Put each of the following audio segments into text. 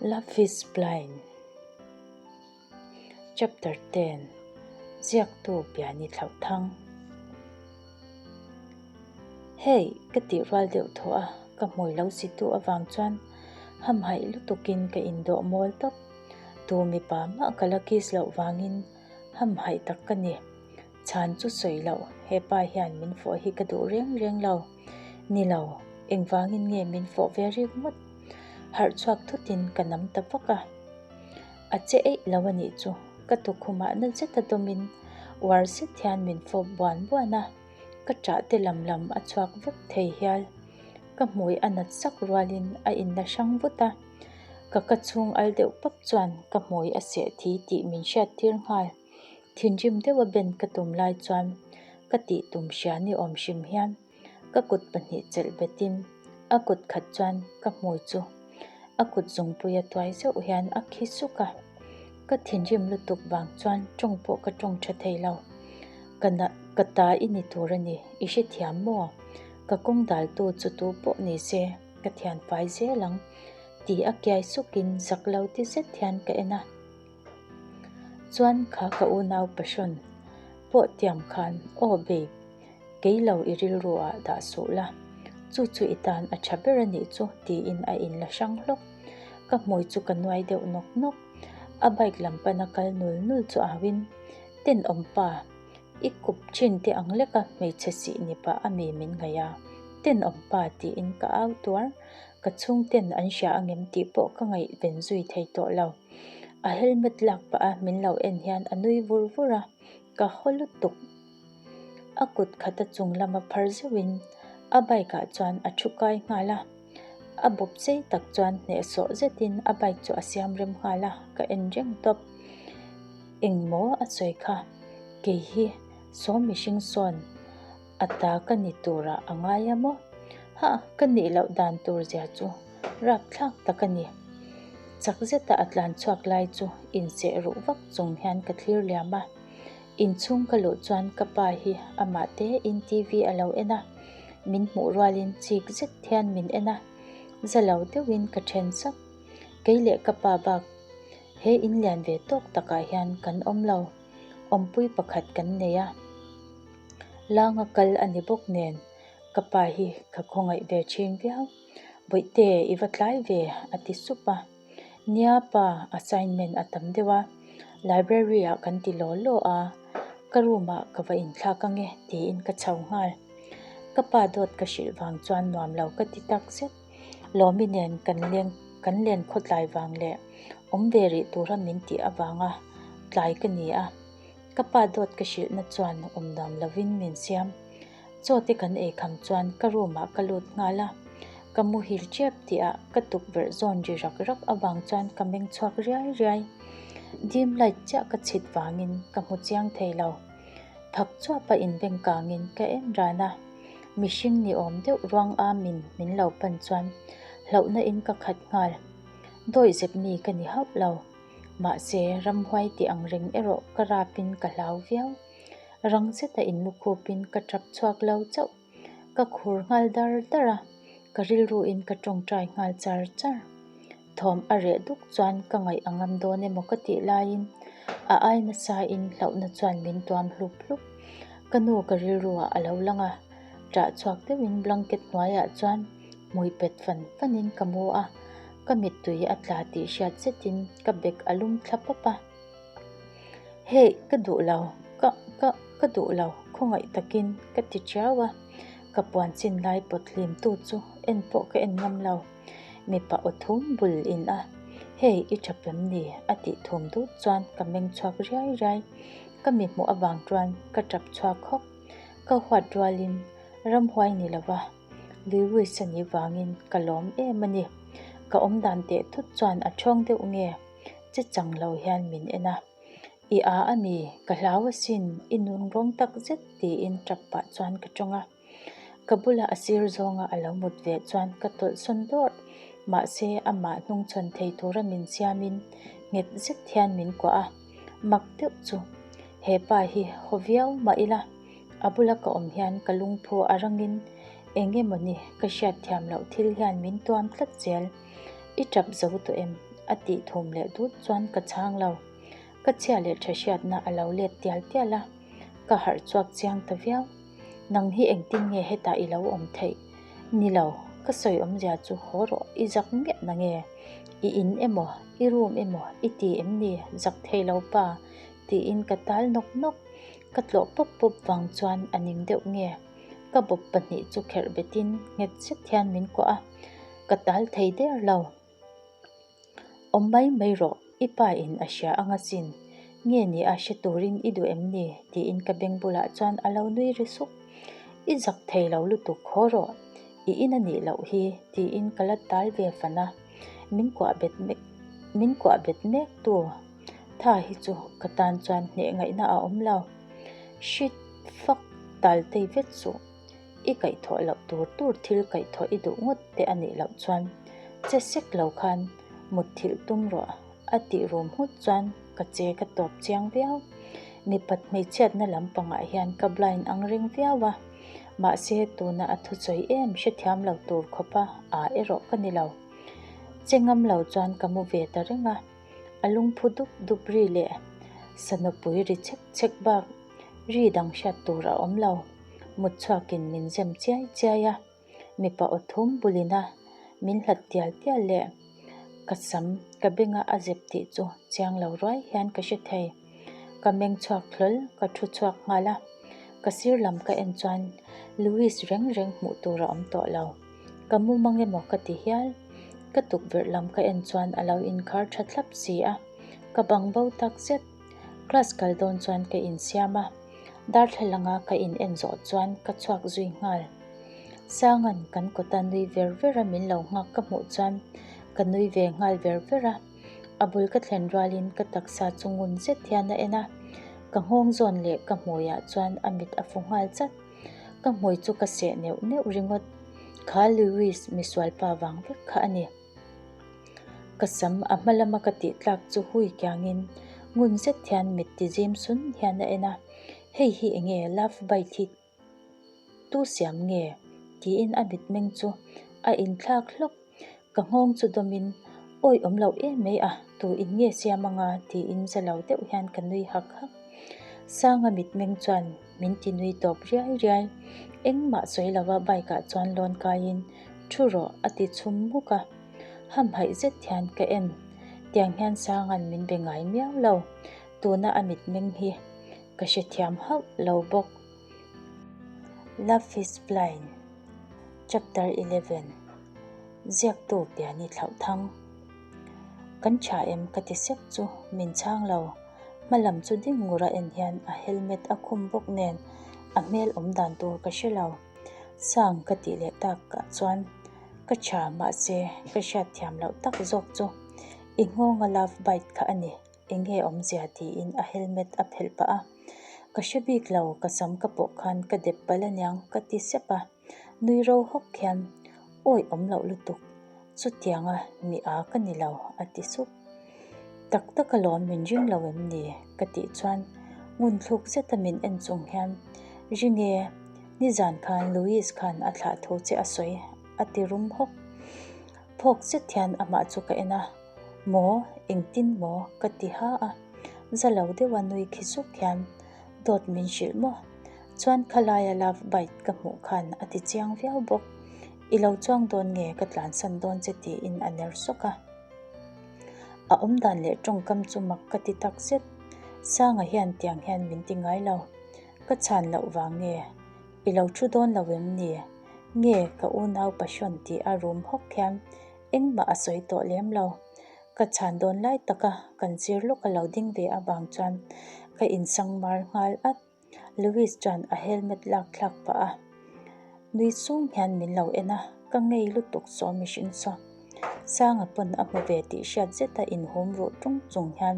Love is Blind Chapter 10 Ziaktu Piani Thlauhthang Hey! Ka tih rual deuh thaw a, ka hmui lo situ avang chuan hamhaih lutukin ka indawh mawl tawp. Tu mipa mah ka la kiss loh vangin hamhaih tak ka ni. Chhan chu sawi loh, hepa hian min fawh hi ka duh reng reng lo. Ni lo, engvangin nge min fawh ve rik ngawt? Harh chhuak thutin ka nam ta vak a. A che eih lo a nih chu, ka tukhumah na zeta dawmin uar zet hian min fawp buan buan a, ka ṭah te lam lam a chhuak vek thei hial. Ka hmui a nat sak rualin a inla hrang vut a, ka ka chhung al deuh pap chuan ka hmui a seh thi tih min hriattir nghal. Thinrim deuha ben ka tum lai chuan ka tih tum hria ni awm hrim hian ka kut pahnih chelh betin a kut khat chuan ka hmui chu a kut zungpuia tuai zeuh hian a khi suk a. Ka thinrim lutuk vang chuan tawng pawh ka tawng tha thei lo. Ka na ka ta i ni tur a ni, i hrethiam maw? Ka kawng daltu chu tu pawh ni se ka thian fai zel ang ti a kiai sukin zak lo ti zet hian ka en a. Chuan kha ka unau pahrawn pawh tiam khan, Aw babe, kei lo i rilru ah dah suh la, chu chu i tan a tha ber a nih chu tiin a inla hrang hlawk. Ka hmui chu ka nuai deuh nawk nawk. A bike lam pana kal nul nul chu au in, Tenawm pa, i kup thin te ang leka hmeichhe sih ni pah a mi min ngaih a, Tenawm pa tiin ka au tuar. Ka chhungten an hria angem tih pawh ka ngaihven zui thei tawh lo. A helmet lak pah a min lo en hian a nui vur vur a, ka haw lutuk. A kut khat a chung lama phar zeuhin a bike ah chuan a thu kai nghal a, a bawp chei tak chuan hnehsawh zetin a bike chu a siam rem nghal a, ka en reng tawp. Engmaw a sawi kha, kei hi saw mihring sawn A ta ka ni turah a ngai a maw? Hah, ka nih loh dan tur zia chu rapthlak tak a ni. Chak zeta a tlan chhuak lai chu inseh ruh vak chung hian ka thlir liam a. Inchhung ka luh chuan ka pa hi amah tein TV a lo en a, min hmuh rualin chik zet hian min en a, za lo deuhin ka then sak. Kei leh ka pa bak he in lian ve tawk takah hian kan awm lo. Awmpui pakhat kan nei a. Langa kal a ni bawk nen ka pa hi ka khawngaih ve thin viau. Bawihte i va tlai ve a ti sup a. Nia pa assignment a tam deuh a, library ah kan ti law law a, ka room ah ka va inthlak ange tiin ka chho nghal. Ka pa dawt ka hrilh vang chuan nuam lo ka ti tak zet. Lawmi nen kan leng kan len khawtlai vang leh awm ve rih tura min tih avanga tlai ka ni a. Ka pa dawt ka hrilhna chuan awm nuam lovin min siam. Chaw te kan ei kham chuan ka room ah ka lut nghal a, ka muhil tep tih ah ka tukverh zawn ri rak rak avang chuan ka meng chhuak riai riai. Dim light chiah ka chhit vangin ka hmu chiang thei lo. Thak chuap a inbeng kangin ka en ran a, mihring ni awm deuh ruang amin min lo pan chuan hlauhna in ka khat nghal. Dawihzep mi ka ni hauh lo. Mahse, ramhuai tih ang reng erawh ka rapin ka hlau viau. Rang zeta inlukhupin ka tap chhuak lo chauh. Ka khur nghal dar dar a, ka rilruin ka tawngtai nghal char char. Thawm a reh duk chuan ka ngaih a ngam dawn emaw ka tih laiin a ai nasain hlauhna chuan min tuam hlup hlup. Ka nu ka rilruah a lo lang a, ṭah chhuak deuhin blanket hnuaiah chuan hmui pet fan fanin ka mu a, ka mittui a tla tih hriat zetin ka bek a lum thla pawp a. Hey, ka duh lo, ka, ka, ka duh lo, khawngaih takin ka ti ṭiau a, ka puan chin lai pawt hlim tu chu en pawh ka en ngam lo. Mipa aw thum bul in a, Hey, i ṭha pem ni? a tih thum dut chuan ka meng chhuak riai riai. Ka mi hmuh avang chuan ka ṭap chhuak hawk. Ka huat rualin ramhuai ni lova Lewis a nih vangin ka lawm em a ni. Ka awmdan teh thut chuan a ṭhawng deuh nge? Che chang lo hian min en a. I a a mi, ka hlau asin, i nun rawng tak zet tiin ṭap pah chuan ka ṭawng a. Ka bula a sir zawnga a lo mut ve chuan ka tawlh sawn dawrh. Mahse, amah hnungchhawn thei tura min siamin nghet zet hian min kuah a. Mak deuh chu, he pa hi haw viau mah ila, a bula ka awm hian ka lungphu a rangin eng emawni ka hriatthiam loh thil hian min tuam tlat zel. I tap zo tawh em? A tih thum leh dut chuan ka chhang lo. Ka chhia leh tha hriatna a lo let tial tial a, ka harh chhuak chiang ta viau. Nang hi engtin nge hetah i lo awm theih? Ni lo, ka sawi awmzia chu haw rawh, i zak miah na nge? I in emaw, i room emaw i ti em ni? Zak thei lo pa, tiin ka tal nawk nawk. Ka tlawh pawp pawp vang chuan a ning deuh nge? Ka bawp pahnih chu kherh betin nghet zet hian min kuah a, ka tal thei der lo. Awm mai mai rawh, i pa in a hria anga sin. Nge ni a hre turin i duh em ni? tiin ka beng bulah chuan a lo nui ri suk. I zak thei lo lutuk haw rawh, i in a nih loh hi tiin ka la tal ve fan a, min kuah bet mek min kuah bet mek tu tha hi chu ka tan chuan hneh ngaihna a awm lo. Shit, fuck, tal tei vet suh. I kaihthawh loh tur tur thil kaihthawh i duh ngawt te a nih loh chuan che sek lo khan mutthilh tum rawh a tih rum nghut chuan ka che ka tawp chiang viau. Mipat hmeichhiatna lampangah hian ka blind ang reng viau a, mahse tuna a thusawi em hrethiam lo tur khawpa aa erawh ka ni lo. Che ngam lo chuan ka mu ve ta reng a, a lungphu dup dup ri leh sanawpui ri chhek chhek bak ri dang hriat tur a awm lo. Mut chhuakin min zem chiai chiai a, mipa aw thum bulina min hlat tial tial leh ka sam ka benga a zep tih chu chiang lo ruai hian ka hre thei. Ka meng chhuak hlawl, ka thu chhuak nghal a, ka sir lam ka en chuan Louis reng reng hmuh tur a awm tawh lo. Ka mu mang emaw ka ti hial. Ka tukverh lam ka en chuan a lo inkhar tha thlap si a, ka bang bo tak zet. Class kal dawn chuan ka insiam a. Darthlalanga ka in en zawh chuan ka chhuak zui nghal. Sanga'n kan kawta nui ver ver a min lo nghak ka hmuh chuan ka nui ve nghal ver ver a. A bul ka thlen rualin ka taksa chu ngun zet hian a en a, ka nghawng zawn leh ka hmuiah chuan a mit a fu nghal chat. Ka hmui chu ka seh neuh neuh ringawt. Kha Lewis misualpa vang vek kha a ni. Ka sam a hma lama ka tih tlak chu hui kiangin ngun zet hian mit ti zim sun hian a en a, Hei hi enge love bite hi tu siam nge? tiin a mitmeng chu a inthlak hlawk. Ka nghawng chu dawmin awi awm loh em mai a, tu in nge siam anga tiin za lo deuh hian ka nui hak hak. Sanga mitmeng chuan min ti nui tawp riai riai. Engmah sawi lova bike ah chuan lawn kaiin Thu rawh a ti chhum hmuk a, hamhaih zet hian ka en. Tiang hian Sanga'n min be ngai miau lo, tuna a mitmeng hi ka hrethiam hauh lo bawk. Love is Blind Chapter 11 Ziaktu Piani Thlauhthang Kan tha em ka ti sep chu min chhang lo, hma lam chu ding ngur a en hian a helmet a khum bawk nen a hmel awm dan tur ka hre lo. Sang ka tih leh tak ah chuan ka tha mahse ka hriat thiam loh tak zawk chu i nghawnga love bite kha a ni, enge awmzia tiin a helmet a phelh pah a, ka hre bik lo ka sam ka pawh khan ka dep palh aniang ka ti sep a, nui ro hawk hian awi awm loh lutuk chutianga mi a ka ni lo a ti sup. Tak tak alawm min ring lo em ni? ka tih chuan ngun thluk zeta min en chung hian Ring e, nizan khan Louis khan a thlah thu che a sawi a ti rum hawk. Phawk zet hian amah chu ka en a, Maw, engtin maw? ka ti ha a, za lo deuha nui khi suk hian Dawt min hrilh maw? Chuan khalaia love bite ka hmuh khan a ti chiang viau bawk. I lo chuang dawn nge ka tlansan dawn che tiin a ner sawk a. A awm dan leh tawngkam chu mak ka ti tak zet. Sanga hian tiang hian min ti ngai lo. Ka chhan loh vang nge? I lo thu dawn lo em ni? Nge ka unau Passion tih a rum hawk hian engmah a sawi tawh lem lo. Ka chhan dawn lai taka kan sir lawk a lo ding ve avang chuan ka insang mar nghal at. Louis chuan a helmet lak thlak pah a, nui sung hian min lo en a, ka ngei lutuk saw mihring saw. Sanga pawn a hmu ve tih hriat zeta inhum ruh tung chung hian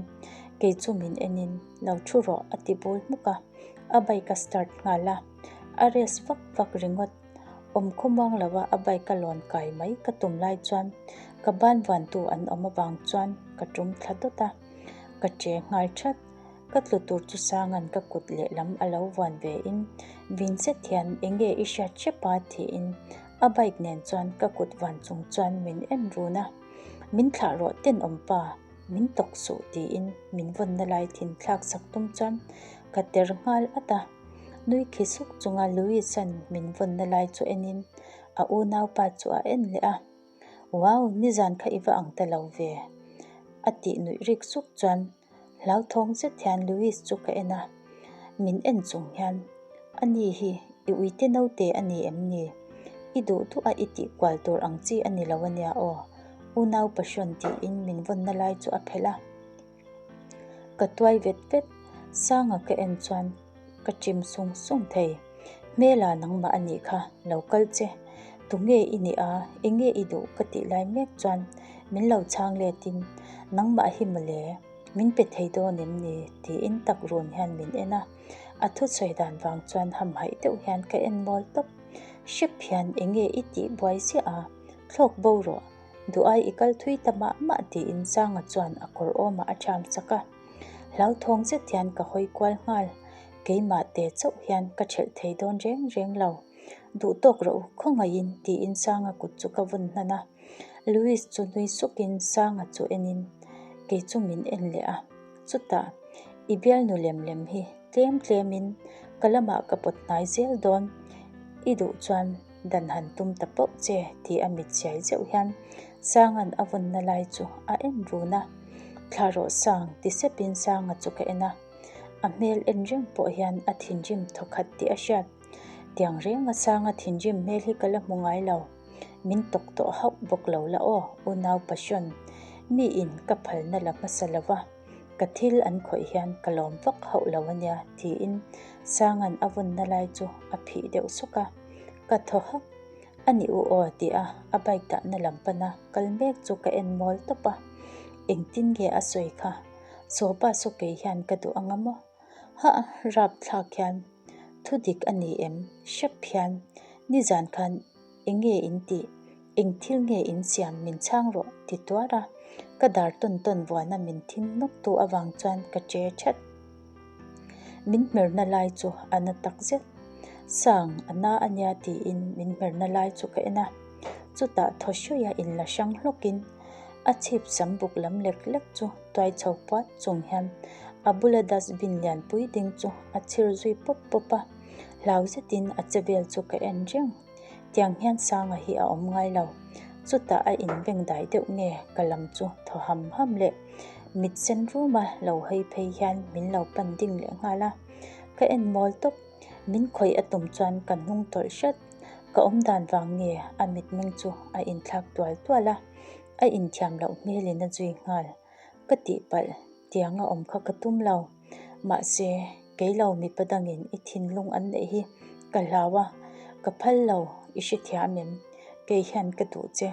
kei chu min enin lo thu rawh a ti bul hmuk a, a bike a start nghal a, a race vak vak ringawt. Awm khawmuang lova a bike a lawn kai mai ka tum lai chuan ka ban vantu an awm avang chuan ka tum thla dawt a, ka che nghal that. Ka tlu tur chu Sanga'n ka kut lehlam a lo vuan ve in vin zet hian enge i hriat hrep a tiin a bike nen chuan ka kut vuan chung chuan min en run a. Min thlah rawh tenawm pa, min tawk suh tiin min vawnna lai thin thlak sak tum chuan ka ter nghal at a. Nui khi suk chunga Louis-a'n min vawnna lai chu enin a unaupa chu a en leh a. Wow, nizan kha i va ang ta lo ve a tih nuih rik suk chuan Hlauthawng zet hian Louis chu ka en a, min en chung hian, A ni hi, i uite naute a ni em ni? I duh duh a i tih kual tur ang chi a ni lo a nia aw, unau passion tiin min vawnna lai chu a phelh a. Ka tuai vet vet, Sanga ka en chuan ka chim sung sung thei. Hmela nangmah a nih kha, lo kal che. Tunge i nih a, enge i duh ka tih lai mek chuan min lo chhang letin, Nangmah hi mawle, min pe thei dawn em ni? tiin tak run hian min en a. A thusawi dan vang chuan hamhaih deuh hian ka en mawl tawp. Hrep hian enge i tih buai ziah a, thlawk bo rawh, duh ai i kal thui ta mah mah tiin Sanga chuan a kawr awmah a ṭham sak a. Hlauthawng zet hian ka hawi kual nghal, keimah te chauh hian ka ṭhelh thei dawn reng reng lo. Duh tawk rawh u, khawngaihin tiin Sanga kut chu ka vawn hnan a. Louis chu nui sukin Sanga chu enin kei chu min en leh a. Chutah, i bialnu lem lem hi tlem tlemin ka lamah ka pawt hnai zel dawn, i duh chuan dan han tum ta pauh che tih a mit chiai zeuh hian Sanga'n a vawnna lai chu a en run a. Thla rawh Sang ti sepin Sanga chu ka en a. A hmel en reng pawh hian a thinrim thawkhat tih a hriat. Tiang renga Sanga thinrim hmel hi ka la hmu ngai lo. Min tawk tawh hauh bawk lo la aw, unau Passion. Miin ka phalna la hmasa lo va, ka thil an khawih hian ka lawm vak hauh lo a nia, tiin Sanga'n a vawnna lai chu a phih deuh sawk a. Ka thaw hak. A ni u aw tia a bike dahna lam pana kal mek chu ka en mawl tawp a. Engtin nge a sawi kha? Sawpa saw kei hian ka duh anga maw? Hah, rapthlak hian thu dik a ni em? Hrep hian nizan khan eng nge in tih? Eng thil nge in siam min chhang rawh? ti tuar a, ka dar tawn tawn vuana min thing nawk tu avang chuan ka che that. Min hmerna lai chu a na tak zet. Sang, a na a nia tiin min hmerna lai chu ka en a. Chutah thaw hruia inla hrang hlawkin a chhip sam buk lam lek lek chu tuai chho puat chung hian a bula dustbin lianpui ding chu a chhir zui pawp pawp a. Hlau zetin a che vel chu ka en reng. Tiang hian Sanga hi a awm ngai lo. Chutah a inbeng dai deuh nge ka lam chu thaw ham ham leh mit sen ruma lo hawi phei hian min lo pan ding leh nghal a. Ka en mawl tawp. Min khawih a tum chuan ka hnung tawlh hrat. Ka awm dan vang nge a mitmeng chu a inthlak tual tual a, a inthiam loh hmelin a zui nghal. Ka tihpalh, tiang a awm kha ka tum lo. Mahse, kei lo mipa dangin i thinlung an neih hi ka hlau a, ka phal lo, i hrethiam em? Kei hian ka duh che.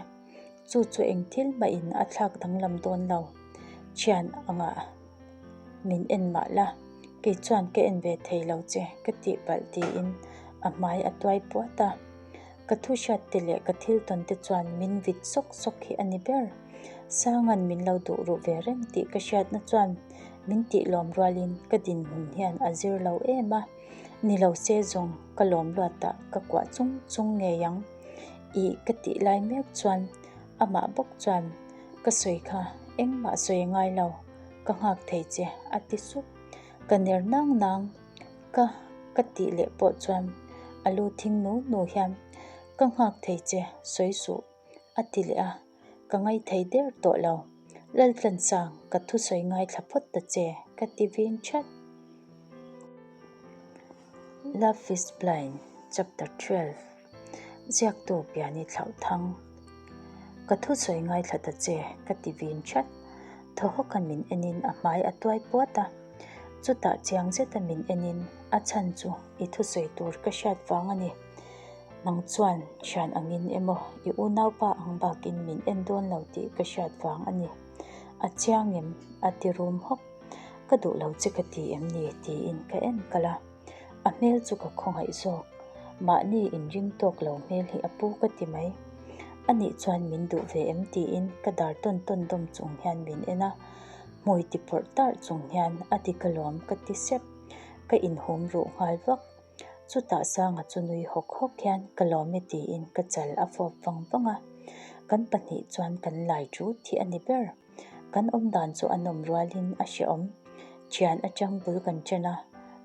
Chu chu eng thil mahin a thlak danglam dawn lo. Thian angah min en mah la, kei chuan ka en ve thei lo che ka tihpalh tiin a hmai a tuai puat a. Ka thu hriat te leh ka thil tawn te chuan min vit sawk sawk hi a ni ber. Sanga'n min lo duh ruh ve reng tih ka hriatna chuan min tih lawm rualin ka dinhmun hian a zir lo em a, ni lo se zawng ka lawm luatah ka kuah chung chung ngei ang. Ih ka tih lai mek chuan amah bawk chuan ka sawi kha engmah sawi ngai lo, ka nghak thei che a ti sup. Ka ner nang nang. Ka ka tih leh pawh chuan a lu thing nu nu hian ka nghak thei che sawi suh a ti leh a, ka ngaithei der tawh lo. Laltlansang ka thusawi ngaithla phawt ta che ka ti vin that. Love is Blind Chapter 12 Ziaktu Piani Thlauhthang Ka thusawi ngaithla ta che ka ti vin that. Thaw hawka min enin a hmai a tuai puat a. Chutah chiang zeta min enin a chhan chu i thusawi tur ka hriat vang a ni. Nang chuan thian angin emaw i unaupa ang bakin min en dawn lo tih ka hriat vang a ni. A chiang em? A ti rum hawk. Ka duh lo che ka ti em ni? tiin ka en kalh a. A hmel chu ka khawngaih zawk. Mahni inring tawk lo hmel hi a pu ka ti mai. Anih chuan min duh ve em? tiin ka dar tawn tawn dawm chung hian min en a. Hmui ti phawrh tarh chung hian a dik alawm ka ti sep. Ka inhum ruh nghal vak. Chutah Sanga chu nui hawk hawk hian ka lawm e tiin ka chal a fawp vang vang a. Kan pahnih chuan kan lai ṭut hi a ni ber. Kan awmdan chu a nawm rualin a hrehawm. Thian atang bul kan ṭan a,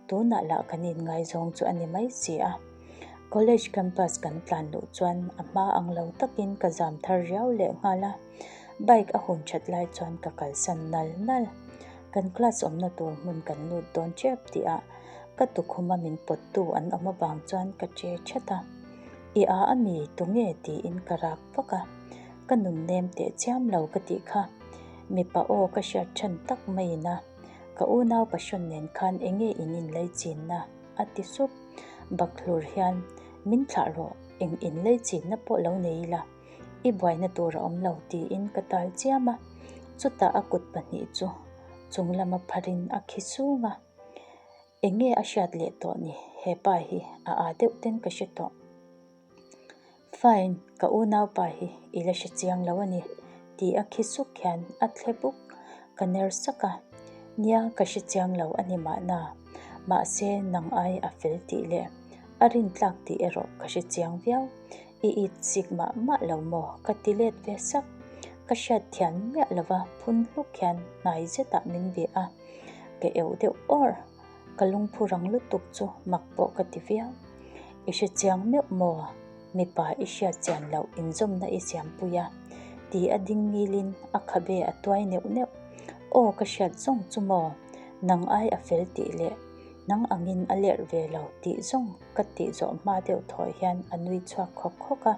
tunah lah kan inngaizawng chu a ni mai si a. College campus kan tlan luh chuan a hma ang lo takin ka zam thar riau leh nghal a. Bike a hun that lai chuan ka kalsan nal nal. Kan class awmna tur hmun kan lut dawn tep tih ah ka tukhuma min pawttu an awm avang chuan ka che that a. I a ami tunge tiin ka rak vak a. Ka nun nem teh chiam lo ka tih kha. Mipa aw ka hriat than tak maiin a, ka unau passion nen khan enge in inlei chinna a ti sup. Bak hlur hian min thlah rawh eng inlei chinna pawh lo nei ila. I buaina tur a awm lo tiin ka tal chiam a, chutah a kut pahnih chu chung lama pharin a khi sung a. Enge a hriat leh tawh ni, hepa hi a aa deuh ten ka hre tawh. Fine, ka unaupa hi i la hre chiang lo a ni ti a khi suk hian a thle buk. Ka ner sak a, nia ka hre chiang lo a ni mahna, mahse nang ai a fel tih leh a rintlak tih erawh ka hre chiang viau. I it chik mah mah lo maw? Ka ti let ve sak. Ka hriat thian miah lova phun hluk hian hnai zetah min bia a. Ka eu deuh awr. Ka lungphu rang lutuk chu mak pawh ka ti viau. I hre chiang meuh maw? Mipa i hriat chian loh inzawmna i siampui a. Ti a ding ngilin a khabe a tuai neuh neuh. Aw ka hriat zawng chu maw? Nang ai a fel tih leh nang angin a lerh ve lo tih zawng ka tih zawh hma deuh thaw hian a nui chhuak khawk khawk a.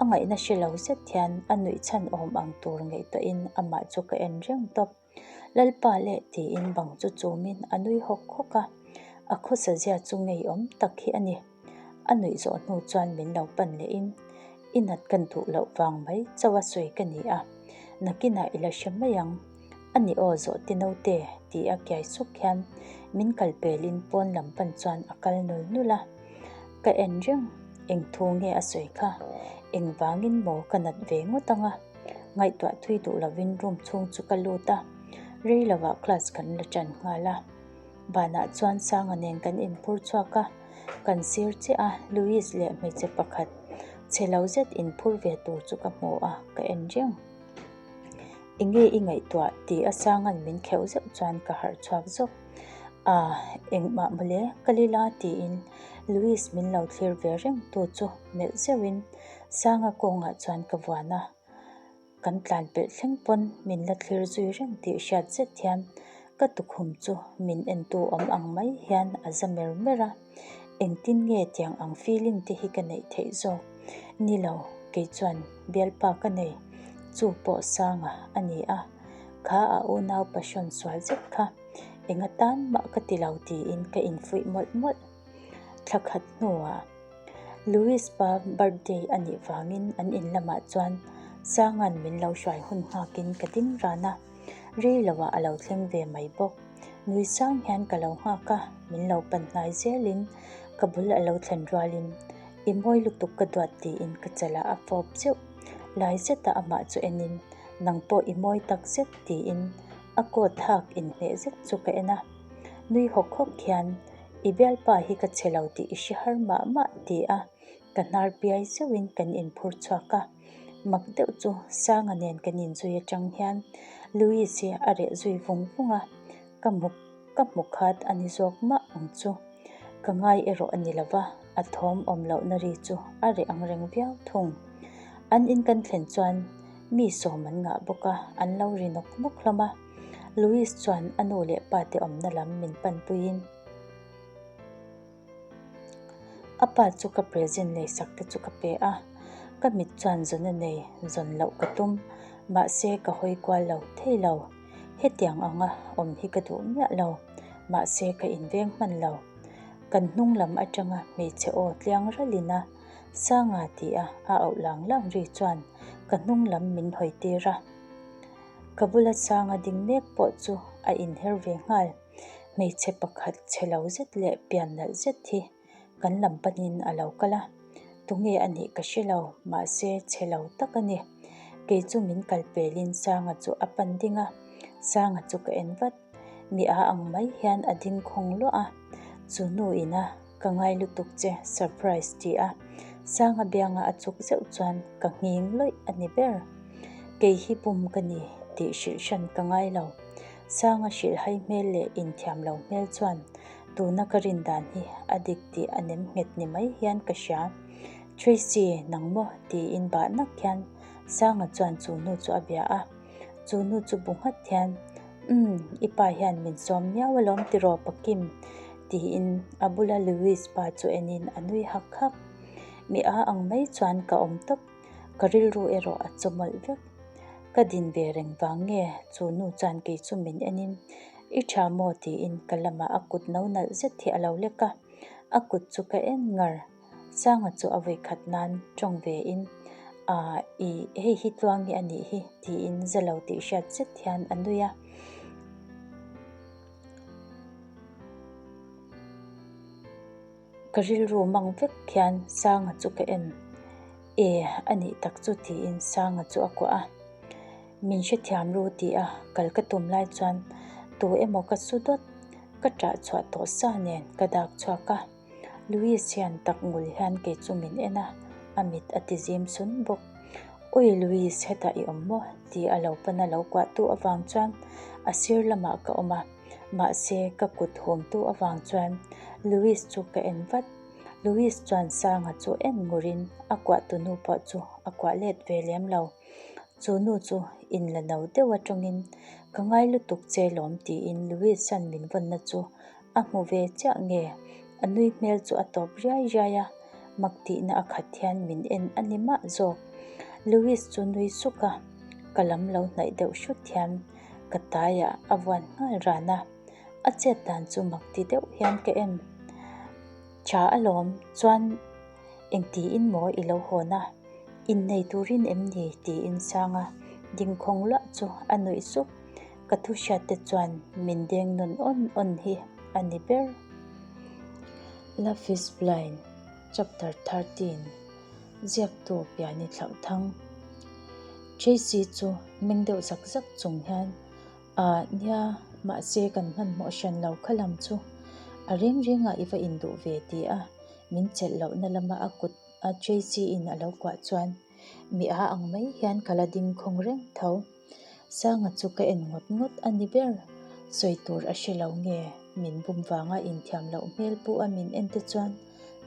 A ngaihna hre lo zet hian a nuih chhan awm ang tur ngaihtuahin amah chu ka en reng tawp. Lalpa leh tiin bang chu chumin a nui hawk hawk a, a khawsa zia chu ngeiawm tak hi a ni. A nuih zawh hnu chuan min lo pan lehin, I nat kan duh loh vang mai chauh a sawi ka ni a, nakinah i la hre mai ang. A ni aw zawh ti naute ti a kiai suk hian min kal pelin pawn lam pan chuan a kal nul nul a. Ka en reng, eng thu nge a sawi kha? Engvangin maw ka nat ve ngawt ang a? Ngaihtuah thui duh lovin room chhung chu ka lut a, rei lovah class kan la ṭan nghal a. Banah chuan Sanga nen kan inphur chhuak a, kan sir chiah a, Louis leh hmeichhe pakhat chhe lo zet inphur ve tur chu ka hmu a, ka en reng. Enge i ngaihtuah tih a Sanga'n min kheuh zeuh chuan ka harh chhuak zawk. Aah, engmah mawle, ka lila tiin Louis min lo thlir ve reng tu chu melh zeuhin Sanga kawngah chuan ka vuan a. Kan tlan pelh thleng pawn min la thlir zui reng tih hriat zet hian ka tukhum chu min entu awm ang mai hian a za mer mer a. Engtin nge tiang ang feeling te hi ka neih theih zawk? Ni lo, kei chuan bialpa ka nei. Chu pawh Sanga a ni a, kha a unau passion sual zet kha enga tan mah ka ti lo tiin ka infuih mawlh mawlh. Thla khat hnuah Louis pa birthday a nih vangin an in lamah chuan Sanga'n min lo hruai hun nghakin ka ding ran a, rei loah a lo thleng ve mai bawk. Nui sang hian ka lo nghak a, min lo pan hnai zelin ka bul a lo thlen rualin i mawi lutuk ka duat tiin ka chalah a fawp zeuh. Lai zeta amah chu enin nang pawh i mawi tak zet tiin a coat hak inhmeh zet chu ka en a. Nui hawk hawk hian i bialpa hi ka chhe lo tih i hre har mah mah ti a, ka hnar piai zeuhin kan inphur chhuak a. Mak deuh chu Sanga nen kan inzui atang hian Louis hi a reh zui vung vung a, ka hmu ka hmu khat a ni zawk mah ang chu. Ka ngai erawh a ni lo va, a thawm awm lohna ri chu a reh ang reng viau thung. An in kan thlen chuan mi sawm an ngah bawk a, an lo ri nawk nawk hlawm a. Louis chuan a nu leh pa te awmna lam min panpuiin a pa chu ka present leisak te chu ka pe a, ka mit chuan zawn a nei zawn loh ka tum, mahse ka hawi kual lo thei lo, hetiang anga awm hi ka duh miah lo, mahse ka inveng hman lo. Kan hnung lam atanga hmeichhe aw tliang ralin a Sanga ti a a auh lang lang ri chuan ka hnung lam min hawi tir a. Ka bula Sanga ding mek pawh chu a inher ve nghal. Hmeichhe pakhat chhe lo zet leh pian nalh zet hi kan lam panin a lo kal a, tunge a nih ka hre lo, mahse chhe lo tak a ni. Kei chu min kal pelin Sanga chu a pan ding a, Sanga chu ka en vat. Mi a ang mai hian a ding khawng luah a, chu nu ina ka ngai lutuk che surprise ti a. Sanga bianga a chuk zeuh chuan ka nghing lawih a ni ber. Kei hi bum ka ni tih hrilh hran ka ngai lo. Sanga hrilhhai hmel leh inthiam lo hmel chuan tuna ka rin dan hi a dik tih a nem nghet ni mai hian ka hria. Tracy, nang maw? tiin bah nak hian Sanga chuan chu nu chu a bia a. Chu nu chu bu nghat hian, Umm, i pa hian min sawm miau alawm tiraw Pakim? tiin a bula Louis pa chu enin a nui hak hak. Mi a ang mai chuan ka awm tawp, ka rilru erawh a chawmawlh vek. Ka din ve reng vang nge chu nu chuan kei chu min enin, I tha maw? tiin ka lamah a kut no nalh zet hi a lo lek a, a kut chu ka en ngar. Sanga chu a vawikhat nan tawng ve in, Aah, ih, hei hi Tluangi a nih hi, tiin za lo tih hriat zet hian a nui a. Ka rilru mang vek hian Sanga chu ka en, E, a nih tak chu, tiin Sanga chu a kuah a. Min hrethiam ru ti a kal ka tum lai chuan tu emaw ka su dawt, ka ṭah chhuah tawh sa nen ka dak chhuak a. Louis hian tak ngul hian kei chu min en a, a mit a ti zim sun bawk. Ui Louis hetah i awm maw? ti a lo pana lo kuahtu avang chuan a sir lamah ka awm a, mahse ka kut humtu avang chuan Louis chu ka en vat. Louis chuan Sanga chu en ngurin a kuahtu nu pawh chu a kuah let ve lem lo. Chu nu chu inla no deuh atangin ka ngai lutuk che lawm tiin Louis-a'n min vawnna chu A hmu ve chiah nge? A nui hmel chu a tawp riai riai a, mak tihna a khat hian min en a ni mah zawk. Louis chu nui suk a, ka lam lo hnaih deuh hrut hian ka taiah a vuan nghal ran a, a chet dan chu mak ti deuh hian ka en. Tha alawm, chuan engtiin maw i lo hawn a? Innei turin em ni? tiin Sanga dingkhawng luah chu a nuih suk. Ka thu hriat te chuan min deng nawn awn awn hi a ni ber. Love is Blind Chapter 13 Ziaktu Piani Thlauhthang Tracy chu meng deuh zak zak chung hian Ah nia mahse kan hmanhmawh hran lo kha lam chu a reng rengah i va induh ve ti a min chelh lohna lama a kut a Tracy in a lo kuah chuan mi a ang mai hian ka la ding khawng reng tho. Sanga chu ka en ngawt ngawt a ni ber. Sawi tur a hre lo nge, min bum vanga inthiam loh hmel pu a min en te chuan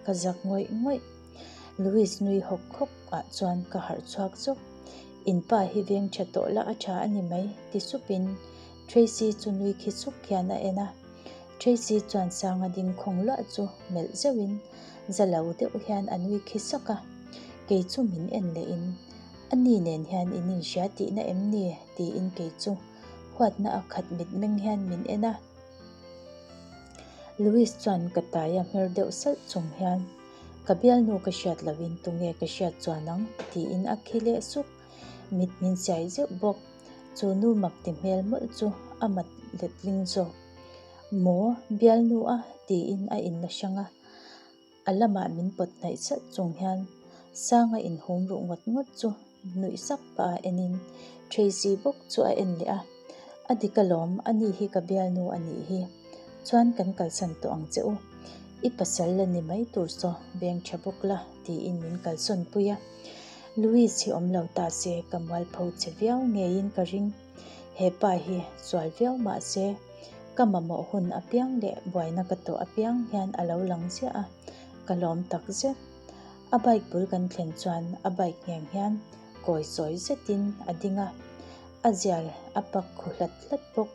ka zak ngawih ngawih. Louis nui hawk hawk ah chuan ka harh chhuak zawk. In pa hi veng tha tawh la a tha a ni mai ti supin Tracy chu nui khi suk hian a en a. Tracy chuan Sanga ding khawng luah chu melh zeuhin za lo deuh hian a nui khi sak a. Kei chu min en leh in A ni nen hian in inhria tihna em ni? tiin kei chu huatna a khat mitmeng hian min en a. Louis chuan ka taia hmer deuh salh chung hian, Ka bialnu ka hriat lohin tunge ka hriat chuan ang? tiin a khi leh sup. Mit min siai zeuh bawk. Chu nu mak ti hmel mawlh chu a mat letling zawk. Maw, bialnu a? tiin a inla hrang a. A lamah min pawt hnaih salh chung hian Sanga inhum ruh ngawt ngawt chu nuih sak pah a enin Tracy bawk chu a en leh a, A dik alawm, ani hi ka bialnu a nih hi. Chuan kan kalsan tawh ang che u. I pasal la ni mai tur saw veng tha bawk la tiin min kalsawn pui a. Louis hi awm lo ta se ka mualpho che viau ngeiin ka ring. He pa hi sual viau mah se ka mamawh hun apiang leh buaina ka tawh apiang hian a lo lang ziah a, ka lawm tak zet. A bike bul kan thlen chuan a bike ngheng hian kawi sawi zetin a ding a, a zial a pak khu hlat hlat bawk.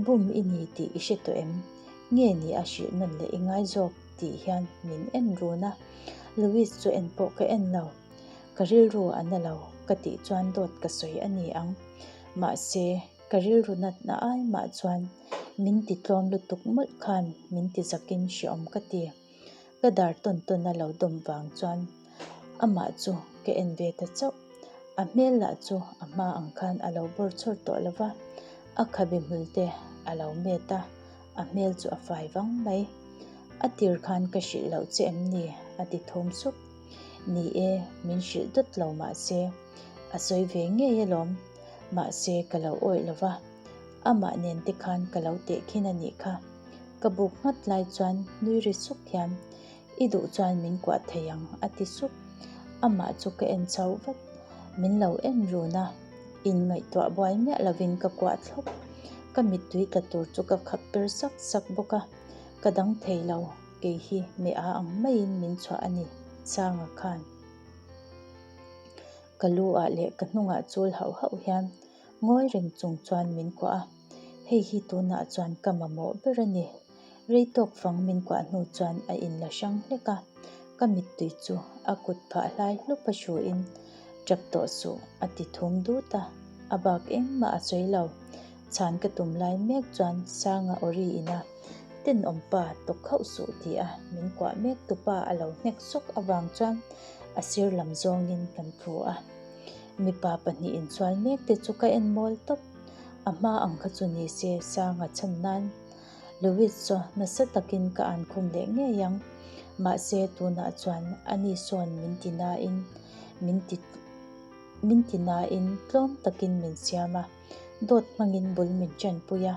Bum i ni tih i hre tawh em? Nge ni a hrilh nawn leh i ngai zawk tih hian min en run a, Louis chu en pawh ka en lo. Ka rilru a na lo ka tih chuan dawt ka sawi a ni ang. Mahse, ka rilru natna ai mah chuan min ti tlawm lutuk mawlh khan min ti zakin hreawm ka ti. Ka dar tawn tawn a lo dawm vang chuan amah chu ka en ve ta chauh. A hmel lah chu a hma ang khan a lo bawr chhawr tawh lo va, a khabe hmul te a lo met a, a hmel chu a fai vang mai. A tir khan ka hrilh loh che em ni? a ti thum sup. Ni e, min hrilh dawt lo mahse, a sawi ve ngei alawm. Mahse, ka lo awih lo va, amah nen te khan ka lo teh khin a nih kha. Ka buk nghat lai chuan nui ri sup hian, I duh chuan min kuah thei ang, a ti sup. Amah chu ka en chho vat. Min lo en run a, inngaihtuah buai miah lovin ka kuah thlawp. Ka mittui tla tur chu ka khap per sak sak bawk a, ka dang thei lo, kei hi mi a ang maiin min chhuah a ni, Sanga khan. Ka lu ah leh ka hnungah chul hauh hauh hian ngawi reng chung chuan min kuah a, hei hi tunah chuan ka mamawh ber a ni. Rei tawk fang min kuah hnu chuan a inla hrang hlek a, ka mittui chu a kut phah hlai hlup a hruin, Tap tawh suh, a ti thum dut a, a bak engmah a sawi lo. Chhan ka tum lai mek chuan Sanga awri ina tenawm pa tawk khauh suh ti a min kuah mek tupa a lo hnek sawk avang chuan a sir lam zawngin kan thu a. Mipa pahnihin insual mek te chu ka en mawl tawp. A hma ang kha chu ni se Sanga chhan nan Louis chu nasa takin ka an khum leh ngei ang. Mahse tunah chuan ani sawn min ti nain min ti min ti nain tlawm takin min siam a, dawt hmangin bul min tanpui a,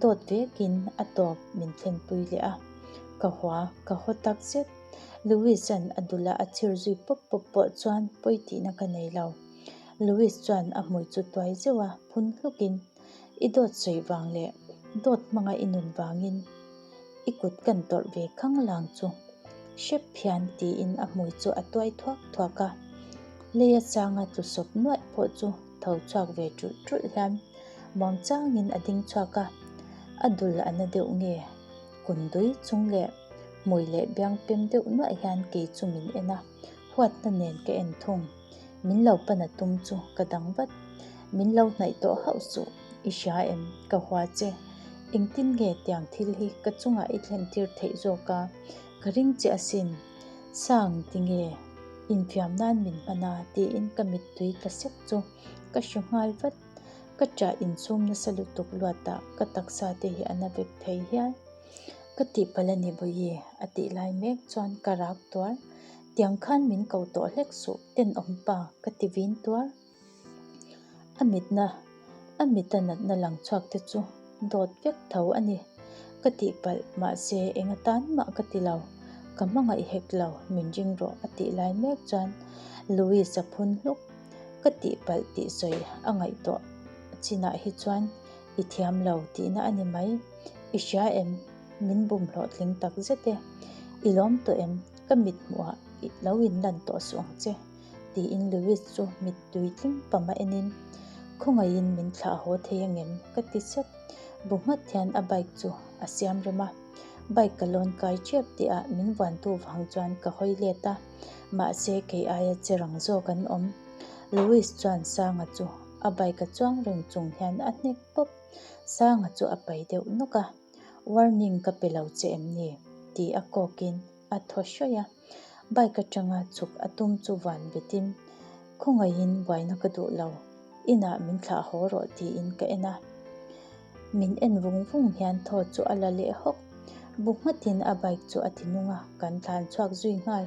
dawt vekin a tawp min thlenpui leh a. Ka hua, ka haw tak zet. Louis-a'n a dula a chhir zui pawp pawp pawh chuan pawi tihna ka nei lo. Louis chuan a hmui chu tuai zeuh a, phun hlukin, I dawt sawi vang leh dawt hmanga i nun vangin i kut kan tawrh ve khang lang chu hrep hian tiin a hmui chu a tuai thuak thuak a. Leia changa tlu sawp nuaih pawh chu tho chhuak ve ṭulh ṭulh hian muang changin a ding chhuak a, a dul a na deuh nge? Kun dui chung leh hmui leh biang pem deuh nuaih hian kei chu min en a, huatna nen ka en thung. Min lo pan a tum chu ka dang vat. Min lo hnaih tawh hauh suh, i hria em? Ka hua che. Engtin nge tiang thil hi ka chungah i thlen tir theih zawk a? Ka ring che asin. Sang tinge infiam nan min hman a? tiin ka mittui tla sek chu ka hru nghal vat. Ka ṭah insum nasa lutuk luatah ka taksa te hi a na vek thei hial. Ka tihpalh a ni Bawihi, a tih lai mek chuan ka rak tuar. Tiang khan min ko tawh hlek suh, tenawm pa, ka ti vin tuar. A mitna, a mita natna lang chhuak te chu dawt vek tho a ni. Ka tihpalh, mahse eng atan mah ka ti lo. Ka hmangaih hek lo, min ring rawh, a tih lai mek chuan Louis a phun hluk. Ka tihpalh tih sawi a ngaihtuah chinah hi chuan i thiam lo tihna a ni mai. I hria em? Min bum hlawhtling tak zet e. I lawm tawh em? Ka mit hmuhah lo inlan tawh suh ang che, tiin Louis chu mit tui tling pam a enin, Khawngaihin min thlah haw thei angem? ka ti sep. Bu nghat hian a bike chu a siam rem a. Bike ka lawn kai tep tihah min vuantu vang chuan ka hawi let a, mahse kei aia che rang zawk an awm. Louis chuan Sanga chu a bike a chuang reng chung hian a hnek pawp. Sanga chu a pai deuh nawk a, Warning ka pe lo che em ni? ti a kawkin a thaw hrawih a. Bike atanga chhuk a tum chu van betin, Khawngaihin buaina ka duh lo, inah min thlah haw rawh tiin ka en a. Min en vung vung hian thaw chu a la leh hawk. Bu nghatin a bike chu a ti nung a, kan tlan chhuak zui nghal.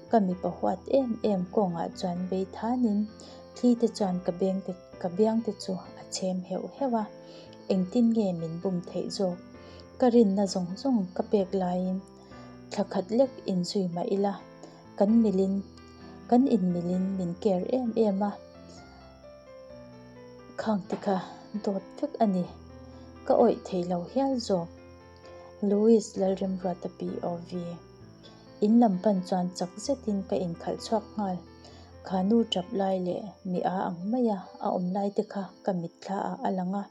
Ka mipa huat em em kawngah chuan bei thanin thli te chuan ka beng te Ka biang te chu a chhem heuh heuh a, engtin nge min bum theih zawk? Ka rinna zawng zawng ka pek laiin thla khat lek inzui mah ila, kan milin, kan inmilin min care em em a, khang te kha dawt vek a ni, ka awih thei lo hial zawk. Louis Lalremruata POV. In lam pan chuan chak zetin ka inkhalh chhuak nghal. Kha nu tap lai leh mi a ang mai a, a awm lai te kha ka mitthla ah a lang a.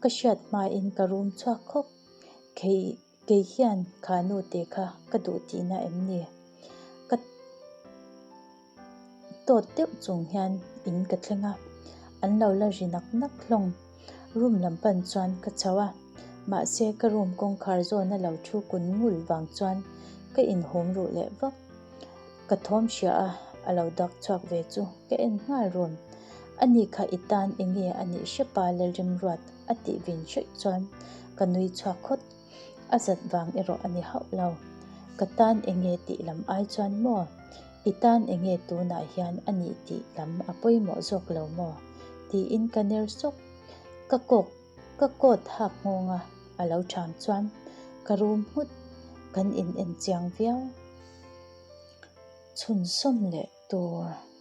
Ka hriat hmain ka rum chhuak khawp. Kei kei hian kha nu te kha ka duh tihna em ni? Ka tawt deuh chung hian in ka thleng a, an lo la ri nak nak hlawm. Room lam pan chuan ka chho a, mahse ka room kawngkhar zawna lo thu kun ngul vang chuan ka inhum ruh leh vak. Ka thawm hria a, a lo dak chhuak ve chu ka en nghal run. Ani kha i tan enge a nih hrepa Lalrimruat a tih vin hrawih chuan ka nui chhuak khawt. A zat vang erawh a ni hauh lo. Ka tan enge tih lam ai chuan maw? I tan enge tunah hian a nih tih lam a pawimawh zawk lo maw? Tiin ka ner sawk. Ka kawk ka coat hak nghawnga a lo ṭham chuan ka rum nghut. Kan in en chiang viau. Chhun sawm leh. tur.